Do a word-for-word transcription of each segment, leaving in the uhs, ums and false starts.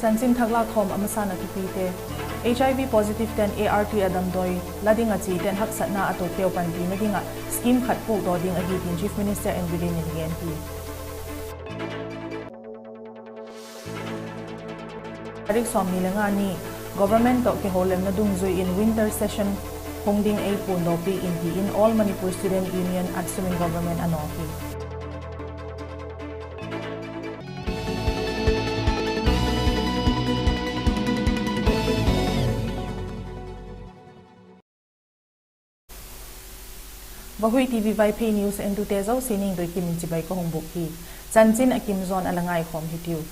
Chanchin thak lâkkhawm a masa'n a thupite. H I V positive ten A R T a damdawi la ding ah chia ten haksatna a tuakteu panpina ding ah scheme khat puakdaw ding ahi tin Chief Minister N Biren in a gen hi. Tarik sawmni le nga ni, government tawh kihoulemna dungzui in winter session hung ding ei puandawpi in ti in All Manipur Student Union, ATSUM in government a nawk hi. Vahui T V Vaiphei News entute zosia ningdoi kim in chibai ka hung bûk hi. Chanchin a kim zaw'n a la ngaikhawm hitiu.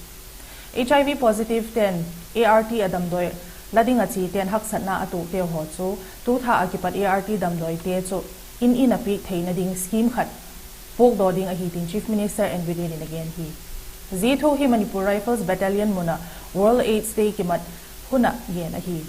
H I V positive ten A R T a damdawi la ding ah chia ten haksatna a tuakteu haw chu tu tha ah kipat A R T damdawite chu in in a piak theina ding scheme khat puakdaw ding ahi tin Chief Minister N Biren in a gen hi. Zia thu hi Manipur Rifles Battalion mun ah World AIDS Day kimat hun ah gen ahi.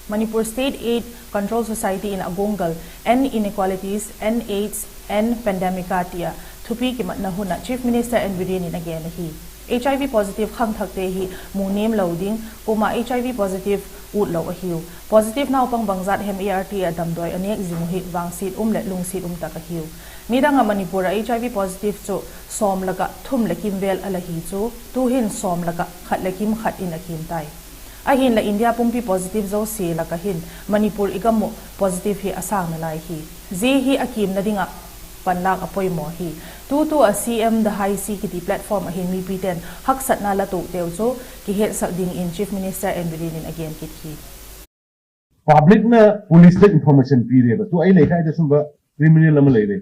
Manipur State AIDS Control Society in a guanggal End Inequalities, End AIDS, End Pandemic a ti ah thupi kimatna hun ah Chief Minister N Biren in a gen ahi. H I V positive khangthakte hi mu niam lo ding, kuama H I V positive ut lo ahiu. Positive naupang bangzat hem A R T a damdawi a nêk zing uh hi vangsiat um leh lungsiat um tak ahiu. Nidang ah Manipur ah H I V positive chu sawm lak ah thum leh kim vêl a la hi chu, tu'hin sawm lak ah khat leh kim khat in a kim tai. Ahinla India pumpi positive zosia lak ah hin Manipur i gam uh positive hi a sâng nalai hi. Zia hi a kimna ding ah panlâk a poimaw hi. Tutu a C M The High Seas kiti platform ah hin mipite'n haksatna la tuakteu chu kihetsak dingin Chief Minister N Biren in a gen kit hi. Publicna police ta information pi leh ba, tu ei leikaida sum ba criminal ama lei leh,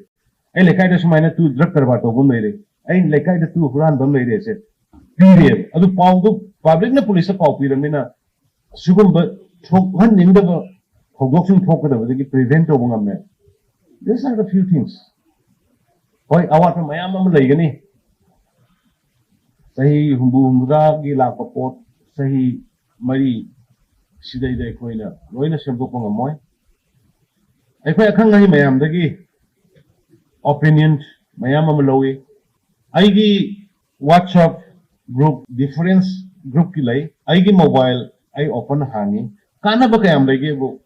ei leikaida sumaina tu drug karbar tawh bam lei leh, ei leikaida tu huran bam lei leh se pi leh, adu pau tu publicna police ta pau pi leh mina, sigum ba thok han ning da ba, thok dok sum thok ka da ba ki prevent tawh bam ngam e. These are the few things. Hoi, awat mayam ama lei ka ni. Sahi humbu humbu da ki lak pa pot, sahi mari sidai dai khoina loina sem ko pang amoi. Ei khoi akhang ahi mayam da ki opinion mayam ama lo i. Ei ki WhatsApp group, difference group ki lei, ei ki mobile, ei open hang i. Kana ba kayam lei ki bu.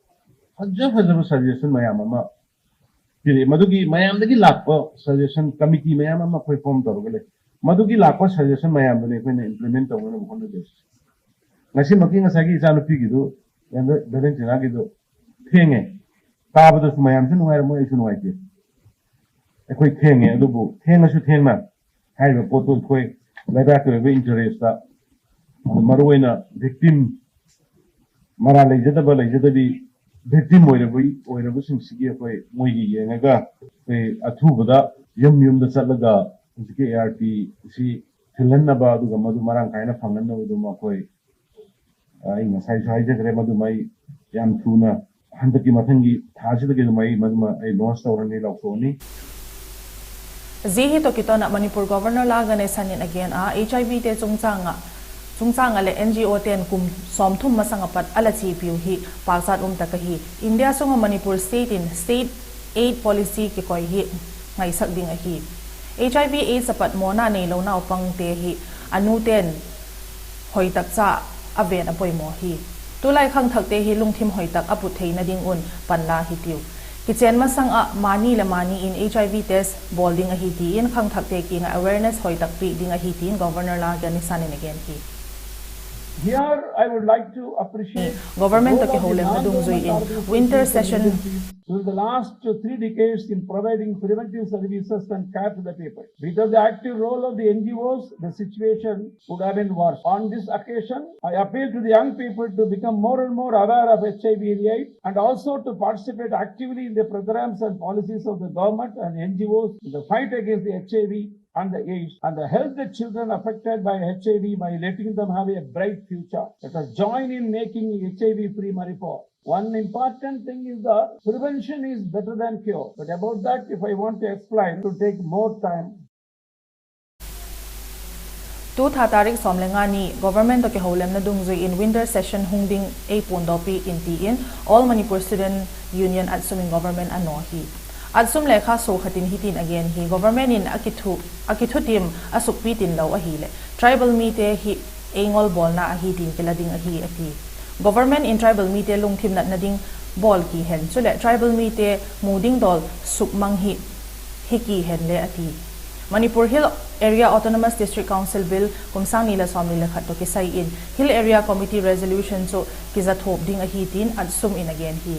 Haja haja bu suggestion mayam ama. Kiri, madugi mayam da ki lak pa suggestion committee mayam ama khoi form tawh ka lei. Madugi lak pa suggestion mayam da lei khoina implement tawh na bu khon da des. Ngasi maki ngasa ki sa na pi ki du, yan da, da den china ki du. Theng e. Taba da su mayam su nungai ra mo ei su nungai ti. Ei khoi theng e, adu bu. Theng a su theng na. Hai ba pot tu khoi. Lai ba tu ba interest ta. Maru ina victim. Mara lei jada ba lei jada bi. Victim oi ra bu, oi ra bu sing sigi khoi. Moi gi ye nga ga. Khoi a thu ba da. Yum yum da sat la ga. Sigi A R T si. Thil han na ba du ga madu marang kai na phang han na du ma khoi. Ai, ngasai sai jek re madu mai yam thu na. Han ta ki ma thang gi tha si ta ki mai madu ma ai launch tawh ran ni lau so ni. Zia hi tawh kiton ah Manipur Governor La Ganesan in a gen a, H I V te chungchâng ah, chungchâng ah leh N G O te'n kum sawmthum masang ah pat a la chiapiu hi pâkchat um tak ahi. India sung ah Manipur State in State Aid Policy kikoi hi ngaisak ding ahi. H I V AIDS a pat mawna neilona u pangte hi a nute'n hoi tak cha a ven a poimaw hi. Tulai khangthakte hi lungthim hoi tak a put theina ding un panla hitiu. Kichen masang ah mani leh mani in H I V test bawl ding ahi ti in khangthakte kiang ah awareness hoi tak piak ding ahi ti in Governor La Ganesan in a gen hi. Here I would like to appreciate Government tawh kihoulemna dungzui in winter session During the last three decades in providing preventive services and care to the people. Without the active role of the N G Os, the situation would have been worse. On this occasion, I appeal to the young people to become more and more aware of H I V and AIDS and also to participate actively in the programs and policies of the government and N G Os in the fight against the H I V and the AIDS and help the children affected by H I V by letting them have a bright future. Let us join in making H I V free Manipur. One important thing is that prevention is better than cure. But about that, if I want to explain, it will take more time. Tu tha tarik sawm le nga ni, government tawh kihoulemna dungzui in winter session hung ding ei puandawpi in ti in All Manipur Student Union, ATSUM in government a naw hi. ATSUM lekha suak khat in hitin a gen hi, government in a kithu, a kithutim a sukpi tin lo ahileh tribal mite hi ei ngol bawlna ahi tin kila ding ahi a ti. Government in tribal mite lungthim natna ding bawl ki hen, chuleh tribal mite mu ding dawl sukmang hi, hi ki hen le a ti. Manipur Hill Area Autonomous District Council Bill kum sâng ni le sawmni le khat tawh kisai in Hill Area Committee Resolution chu kizathuap ding ahi tin Atsum in a gen hi.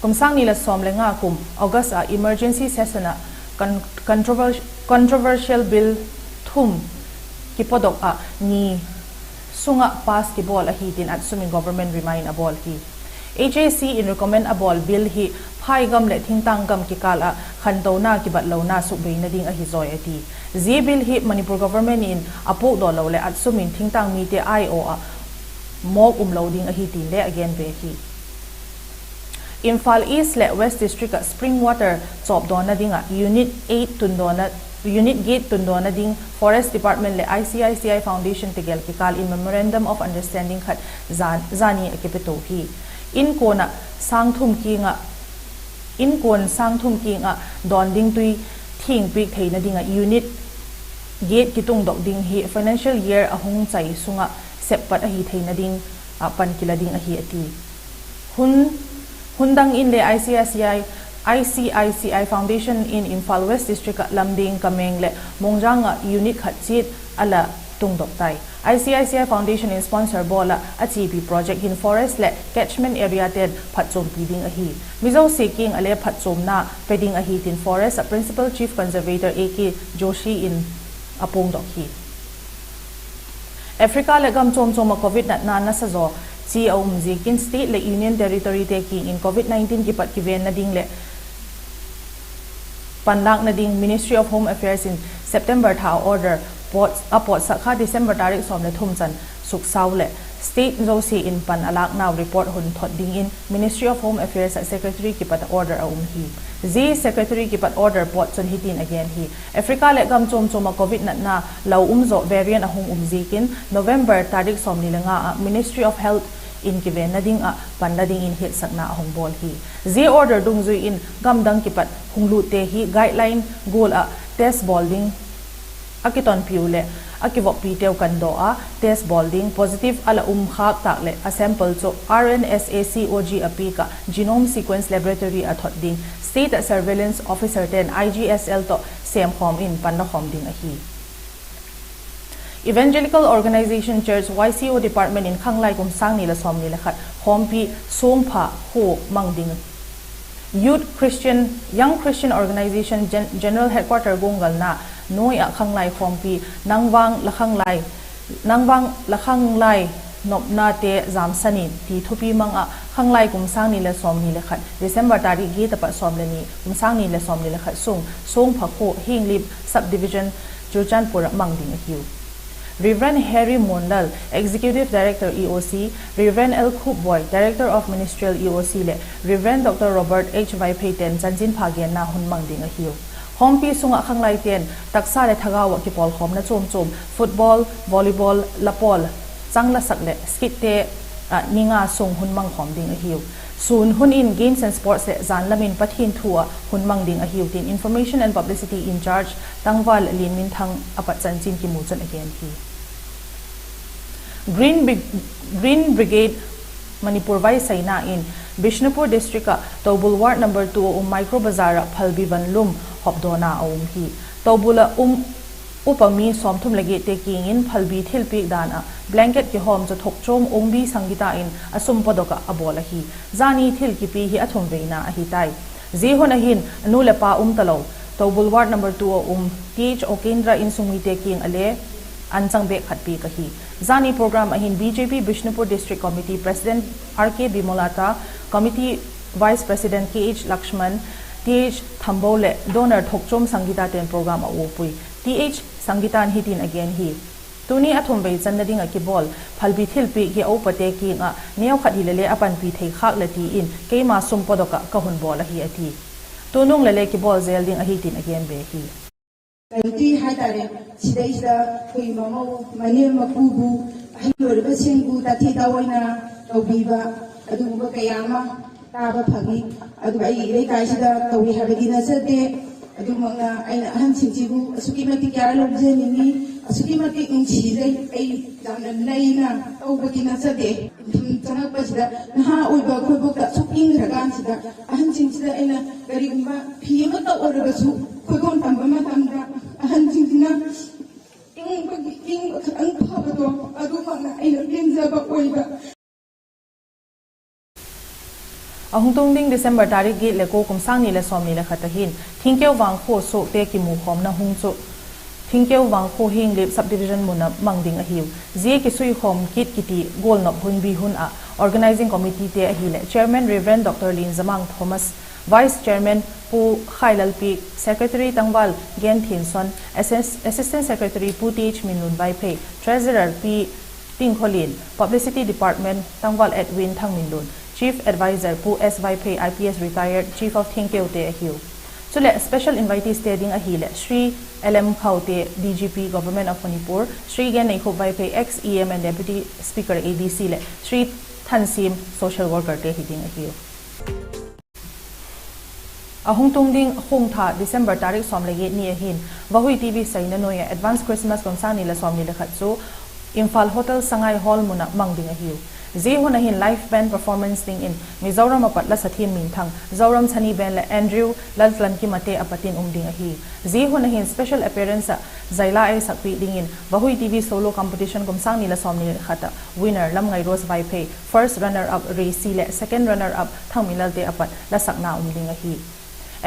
Kum sâng ni le sawm le nga kum August ah emergency session ah con-, controver-, controversial bill thum kipawdok ah ni sung ah pass kibawl ahi tin Atsum in government remind a bawl hi. HAC in recommend a bawl bill hi phai gam leh thingtâng gam kikâl ah khantona kibatlona sukbeina ding ahi zawi a ti. Zia bill hi Manipur government in a puakdaw lo leh Atsum in thingtâng mite aiaw ah mawk um lo ding ahi tin le a gen ve hi. Imphal East leh West District ah spring water chawpdawna ding ah Unit eight tundawna, Unit gate tundawna ding Forest Department leh ICICI Foundation tegel kikâl in Memorandum of Understanding khat zan-, zani a kipeto hi. Inkuan ah sâng thum kiang ah, inkuan sâng thum kiang ah dawn ding tui thingpiak theina ding ah Unit gate kitungdok ding hi financial year a hung chai sung ah sep pat ahi theina ding ah pan kila ding ahi a ti. Hun, hun dang in le ICICI, ICICI Foundation in Imphal West District ah Lumding, Kameng leh Mongjang ah unit khat chiat a la tungdok tai. ICICI Foundation in sponsor bawl ah a chiapi project hin forest leh catchment area ten phatchuampi ding ahi. Mi zosia kiang ah le phatchuamna pe ding ahi tin forest ah Principal Chief Conservator A K Joshi in a puangdok hi. Africa leh gam chuam chuam ah covid natna nasa zaw chi a um ziakin state leh union territoryte kiang in covid nineteen kipat kivenna ding leh panlâkna ding Ministry of Home Affairs in September tha a order pawt, a pawtsak kha December tarik sawm le thum chan suksau leh state zosia in pan a lâknau report hun thot dingin Ministry of Home Affairs ah secretary kipat a order a um hi. Zia secretary kipat order pawt chun hitin a gen hi: Africa leh gam chuam chuam ah covid natna lo um zaw variant a hung um ziakin November tarik sawmni le nga ah Ministry of Health in kivenna ding ah panla dingin hetsakna a hung bawl hi. Zia order dungzui in gam dang kipat hung lutte hi guideline gual ah test bawl ding a kitonpiu leh a kivoppiteu kandaw a test bawl ding, positive a la um khâk tâk leh a sample chu R N S A C O G a piak ah genome sequence laboratory ah thot ding, state ah surveillance officerte'n I G S L tawh sêmkhawm in panla khawm ding ahi. Evangelical Organisation Church Y C O Department in khanglai kum sâng ni leh sawmni le khat khawmpi Suangpha khua mang ding Youth Christian, Young Christian Organisation Gen-, General Headquarter guanggalna nuai ah khanglai khawmpi Nang vang la khanglai, Nang vang la khanglai nopnate jamsan in ti thupi mang ah khanglai kum sâng ni leh sawmni le khat December tarik giat apat sawm le ni kum sâng ni leh sawmni le khat sung Suangpha khua, Henglep Sub-Division, Churachandpur ah mang ding ahiu. Reverend Harry Muanlal, Executive Director E O C, Reverend L Khupboi, Director of Ministerial E O C leh Reverend Doctor Robert H Vaiphei ten chanchinpha genna hun mang ding ahiu. Khawmpi sung ah khanglaite'n taksa leh thagau ah kipawlkhawmna chuam chuam, football, volleyball, la pawl, chang la sak leh skit-te ah ni nga sung hun mang khawm ding ahiu. Sûn hun in Games and Sports leh jan lam in Pathian thu ah hun mang ding ahiu tin Information and Publicity in-charge Tangval Lianminthang a pat chanchin kimu chun a gen hi. Green Bri-, Green Brigade Manipur vaisaina in Bishnupur District ah Toubul Ward number two a um Micro Bazar ah phalbi van lum hopdawna a um hi. Toubul ah um upa mi sawmthum leh giatte kiang in phalbi thilpiak dan ah blanket kihawm chu Thokchom Ongbi Sangita in a sum padok ah a bawl ahi. Zani thil kipi hi a thum veina ahi tai. Zia hun ah hin a nu leh pa um talo Toubul Ward number two a um Th Okendra insung mite kiang ah le an chang bêk khat piak ahi. Zani program ah hin B J P Bishnupur District Committee President R K Bimolata, Committee Vice President Kh Lakshman, Th Thambou leh donor Thokchom Sangita ten program a uapui. Th Sangita'n hitin a gen hi: Tuni a thum vei channa ding ah kibawl phalbi thilpiak hi a upate kiang ah neukhat hile le a panpi thei khâk le ti in keima sum padok ah ka hun bawl ahi, a ti. Tunung le le kibawl zel ding ahi tin a gen be hi. ꯇꯧꯕꯤ ꯍꯥꯏꯇꯥꯔꯦ꯫ ꯁꯤꯗꯩꯁꯤꯗ ꯑꯩꯈꯣꯏ ꯃꯃꯧ, ꯃꯅꯦꯝ ꯃꯀꯨꯕꯨ, ꯑꯍꯜ ꯑꯣꯏꯔꯕꯁꯤꯡꯕꯨ ꯇꯥꯊꯤ ꯇꯥꯑꯣꯏꯅ ꯇꯧꯕꯤꯕ, ꯑꯗꯨꯒꯨꯝꯕ ꯀꯌꯥ ꯑꯃ ꯇꯥꯕ ꯐꯪꯉꯤ꯫ ꯑꯗꯨꯒ ꯑꯩꯒꯤ ꯂꯩꯀꯥꯏꯁꯤꯗ ꯇꯧꯏ ꯍꯥꯏꯕꯗꯤ ꯅꯠꯆꯗꯦ꯫ ꯑꯗꯨꯃꯛꯅ ꯑꯩꯅ ꯑꯍꯟꯁꯤꯡꯁꯤꯕꯨ ꯑꯁꯨꯛꯀꯤ ꯃꯇꯤꯛ ꯀꯦꯌꯔ ꯂꯧꯖꯅꯤꯡꯉꯤ꯫ ꯑꯁꯨꯛꯀꯤ ꯃꯇꯤꯛ ꯅꯨꯡꯁꯤꯖꯩ꯫ ꯑꯩ ꯌꯥꯝꯅ ꯂꯩꯅ ꯇꯧꯕꯗꯤ ꯅꯠꯆꯗꯦ꯫ ꯏꯟꯊꯝ ꯆꯪꯉꯛꯄꯁꯤꯗ ꯅꯍꯥ ꯑꯣꯏꯕ ꯑꯩꯈꯣꯏꯕꯨꯛꯇ ꯑꯁꯨꯛ ꯏꯪꯈ꯭ꯔꯀꯥꯟꯁꯤꯗ ꯑꯍꯟꯁꯤꯡꯁꯤꯗ ꯑꯩꯅ ꯀꯔꯤꯒꯨꯝꯕ ꯐꯤ ꯑꯃꯠꯇ ꯑꯣꯏꯔꯕꯁꯨ ꯈꯨꯗꯣꯜ ꯇꯝꯕ ꯃꯇꯝꯗ ꯑꯍꯟꯁꯤꯡꯁꯤꯅ ꯏꯪꯕꯒꯤ, ꯏꯪꯕ ꯈꯤꯇꯪ ꯐꯕꯗꯣ ꯑꯗꯨꯃꯛꯅ ꯑꯩꯅ ꯄꯦꯟꯖꯕ ꯑꯣꯏꯕ꯫ ꯑꯍꯨꯝ ꯇꯨꯡꯗꯤꯡ December ꯇꯥꯔꯤꯛ ꯒꯤ ꯂꯦꯀꯣ ꯀꯨꯝꯁꯥꯡꯅꯤ ꯂꯦ ꯁꯣꯝꯅꯤ ꯂꯦ ꯈꯠꯇ ꯍꯤꯟ ꯊꯤꯡꯀꯦꯎ ꯋꯥꯡꯈꯨ ꯁꯣꯛꯇꯦ ꯀꯤꯃꯨ ꯈꯣꯝꯅ ꯍꯨꯡ ꯆꯨ ꯊꯤꯡꯀꯦꯎ ꯋꯥꯡꯈꯨ ꯍꯤꯡꯂꯤꯞ sub division ꯃꯨꯅ ꯃꯪꯗꯤꯡ ꯑꯍꯤꯎ꯫ ꯖꯤꯌꯦ ꯀꯤꯁꯨꯏ ꯈꯣꯝ ꯀꯤꯠ ꯀꯤꯇꯤ ꯒꯣꯜꯅꯣꯞ ꯍꯨꯟꯕꯤ ꯍꯨꯟ ꯑ organizing committee ꯇꯦ ꯑꯍꯤꯂꯦ chairman Reverend Doctor ꯂꯤꯟꯖꯃꯥꯡ Thomas, vice chairman Pu Khailalpi, secretary Tangbal Gen Thinson, assistant secretary Pu T H Minlun Vaiphei, treasurer P Tingkholin, publicity department Tangbal Edwin Thangminlun, chief adviser Pu S Vaiphei, I P S retired, chief of Thingkeu ꯇꯦ ꯑꯍꯤꯎ꯫ ꯆꯨꯂꯦ special invitees ꯇꯦ ꯗꯤꯡ ꯑꯍꯤꯂꯦ Shri L M Khaute, D G P Government of Manipur, Shri Gen Neikhup Vaiphei, ex E M and deputy speaker A D C ꯂꯦ ꯁ꯭ꯔꯤ ꯊꯟꯁꯤꯝ, social worker ꯇꯦ ꯍꯤꯗꯤꯡ ꯑꯍꯤꯎ꯫ ꯑꯍꯨꯡ ꯇꯨꯡꯗꯤꯡ ꯍꯨꯡ ꯊꯥ December ꯇꯥꯔꯤꯛ ꯁꯣꯝ ꯂꯩꯒꯦꯠ ꯅꯤ ꯑꯍꯤꯟ ꯚꯍꯨꯏ ꯇꯤ ꯚꯤ ꯁꯩꯅ ꯅꯣꯏ advance Christmas ꯀꯨꯝꯁꯥꯡꯅꯤ ꯂ ꯁꯣꯝꯅꯤ ꯂ ꯈꯠ ꯆꯨ ꯏꯝꯐꯥꯜ ꯍꯣꯇꯦꯜ ꯁꯉꯥꯏ ꯍꯣꯜ ꯃꯨꯅ ꯃꯪꯗꯤꯡ ꯑꯍꯤꯎ꯫ ꯖꯤ ꯍꯨꯟ ꯑꯍꯤꯟ live band performance ꯗꯤꯡ ꯏꯟ ꯃꯤꯖꯣꯔꯥꯝ ꯑ ꯄꯠ ꯂ ꯁꯥꯊꯤꯝ ꯃꯤꯡꯊꯪ ꯖꯣꯔꯥꯝ ꯁꯅꯤ ꯕꯦꯟ ꯂ Andrew ꯂꯜꯀ꯭ꯂꯟ ꯀꯤ ꯃꯇꯦ ꯑ ꯄꯠ ꯏꯟ ꯎꯝꯗꯤꯡ ꯑꯍꯤ꯫ ꯖꯤ ꯍꯨꯟ ꯑꯍꯤꯟ special appearance ꯑ ꯖꯥꯏꯂꯥ ꯑꯦ ꯁꯛꯄꯤ ꯗꯤꯡ ꯏꯟ ꯚꯍꯨꯏ ꯇꯤ ꯚꯤ solo competition ꯀꯨꯝꯁꯥꯡꯅꯤ ꯂ ꯁꯣꯝꯅꯤ ꯂ ꯈꯠ ꯇ winner ꯂꯝꯉꯥꯏ ꯔꯣꯁ ꯋꯥꯏꯐꯩ, first runner up ꯔꯦꯁꯤ ꯂ second runner up ꯊꯪꯃꯤꯂꯜ ꯇꯦ ꯑ ꯄꯠ ꯂ ꯁꯛꯅ ꯎꯝꯗꯤꯡ ꯑꯍꯤ꯫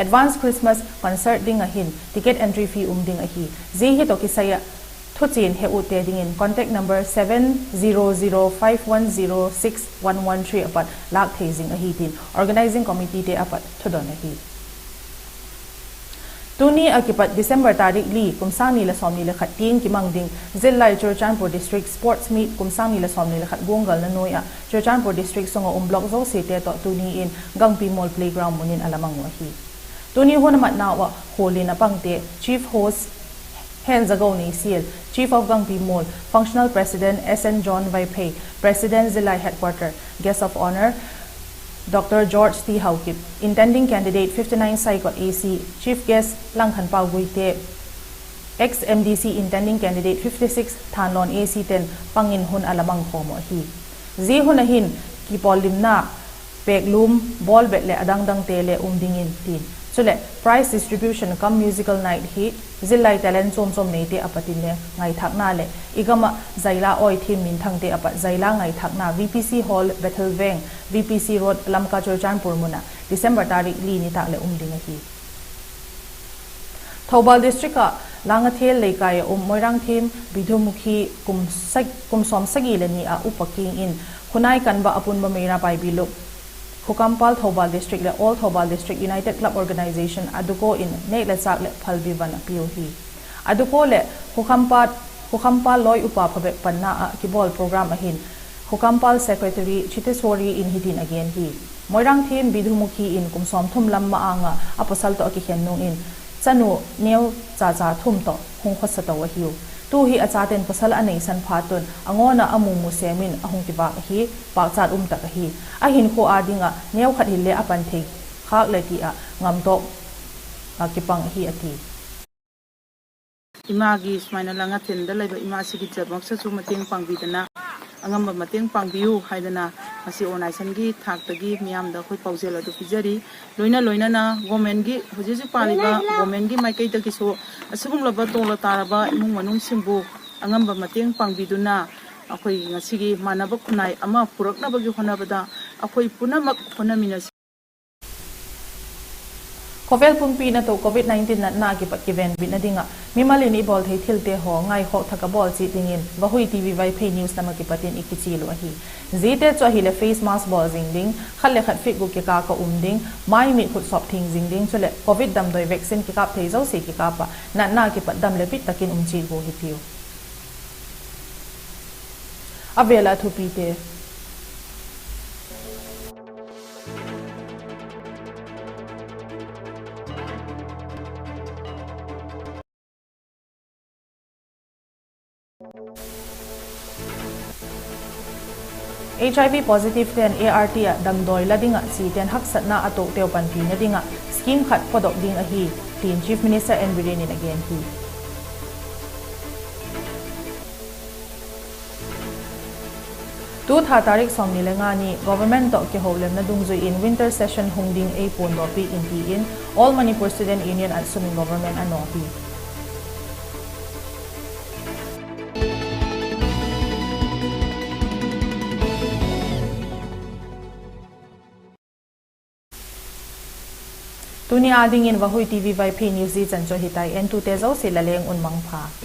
Advance Christmas concert ding ahin ticket entry fee um ding ahi. Zia hi tawh kisai ah thuchian he ut te dingin contact number seven zero zero five one zero six one one three a pat lâk thei zing ahi tin organising committee te a pat thudon ahi. Tuni a kipat December tarik li, kum sâng ni le sawmni le khat tiang kimang ding Zillai Churachandpur District Sports Meet kum sâng ni le sawmni le khat guanggalna nuai ah Churachandpur District sung ah um block zosiate tawh tuni in Gangpimual Playground mun in a la mang uh ahi. Tuni hun a matnau ah khualin a pangte Chief Host Hen Zago Neisial, Chief of Gangpimual, Functional President S N John Vaiphei, President Zillai Headquarter, Guest of Honour Dr George T Haokip, Intending Candidate fifty nine Saikot A C, Chief Guest Langkhanpau Guite, Ex M D C Intending Candidate fifty six Thanlon A C ten pang in hun a la mang khawm uh ahi. Zia hun a hin kipawllimna, pêklum, bawlbet leh a dang dangte le um dingin tin, chuleh prize distribution cum musical night hi zillai talent chuam chuam neite a pat in le ngaithâkna leh i gam ah zaila awi thiam minthangte a pat zaila ngaithâkna VPC Hall, Bethel Veng, VPC Road, Lamka, Churachandpur mun ah December tarik li nitâk leh um ding ahi. Thoubal District ah Langathel Leikai ah um Moirangthem Bidhumukhi kum sawm sagi le ni ah upa kiang in khunai kanba a punba Meira Paibi Lup, Khukampal Thoubal District leh All Thoubal District United Club Organisation a dukaw in nêk le châk leh phalbi van a piu hi. A dukaw leh Khukampal lawi upa phabep panna ah kibawl program a hin Khukampal Secretary Chiteswari in hitin a gen hi: Moirangthem Bidhumukhi in kum sawmthum lam ma-âng ah a pawsal tawh a kikhen nung in chanu neu chacha thum tawh hung khawsa to ahiu. Tu hi a chate'n pawsal a neisan phat un a ngawn ah a mu mu sêm in a hung kivâk ahi. Pâkchat um tak ahi. A hinkhua â ding ah neu khat hile a pan thei khâk le ti ah ngamtawk a kipang ahi a ti. ꯏꯃꯥꯒꯤ ꯁꯨꯃꯥꯏꯅ ꯂꯥꯡꯉꯊꯦꯜꯗ ꯂꯩꯕ ꯏꯃꯥꯁꯤꯒꯤ ꯗꯃꯛꯇꯁꯨ ꯃꯇꯦꯡ ꯄꯥꯡꯕꯤꯗꯅ, ꯑꯉꯝꯕ ꯃꯇꯦꯡ ꯄꯥꯡꯕꯤꯌꯨ ꯍꯥꯏꯗꯅ ꯉꯁꯤ organizationꯒꯤ ꯊꯥꯛꯇꯒꯤ ꯃꯤꯌꯥꯝꯗ ꯑꯩꯈꯣꯏ ꯄꯥꯎꯖꯦꯜ ꯑꯗꯨ ꯄꯤꯖꯔꯤ꯫ ꯂꯣꯏꯅ ꯂꯣꯏꯅꯅ governmentꯀꯤ, ꯍꯧꯖꯤꯛ ꯍꯧꯖꯤꯛ ꯄꯥꯜꯂꯤꯕ governmentꯀꯤ ꯃꯥꯏꯀꯩꯗꯒꯤꯁꯨ ꯑꯁꯤꯒꯨꯝꯂꯕ ꯇꯣꯜꯂ ꯇꯥꯔꯕ ꯏꯃꯨꯡ ꯃꯅꯨꯡꯁꯤꯡꯕꯨ ꯑꯉꯝꯕ ꯃꯇꯦꯡ ꯄꯥꯡꯕꯤꯗꯨꯅ ꯑꯩꯈꯣꯏ ꯉꯁꯤꯒꯤ ꯃꯥꯟꯅꯕ ꯈꯨꯟꯅꯥꯏ ꯑꯃ ꯄꯨꯔꯛꯅꯕꯒꯤ ꯍꯣꯠꯅꯕꯗ ꯑꯩꯈꯣꯏ ꯄꯨꯝꯅꯃꯛ ꯍꯣꯠꯅꯃꯤꯟꯅꯁꯤ꯫ Khawvel pumpina tawh Covid nineteen natna a kipat kivenbitna ding ah mimal in i bawl thei thilte haw ngaikhawk thak a bawl chiat dingin Vahui TV Vaiphei News lam ah kipat in i kichial uh ahi. Ziate chu ahileh face mask bawl zing ding, khat le khat feet guk kikâl ah um ding, mai mit khut sawp thiang zing ding, chuleh Covid damdawi vaccine kikâp thei zosia kikâp ah natna a kipat dam leh pit tak in um chiat gua hitiu. A vêl ah thupite. HIV positive ten ART ah damdawi la ding ah chiate'n haksatna a tuakteu panpina ding ah scheme khat pawtdok ding ahi, tin Chief Minister N Biren in a gen hi. Tu tha tarik sawmni le nga ni government tawh kihoulimna dungzui in winter session hung ding ei puandawpi in ti in All Manipur Student Union, AASUM in government a nawpi. Tuni â dingin Vahui TV Vaiphei news zia chan chu ahi tai, entute zosia la leng un mangpha.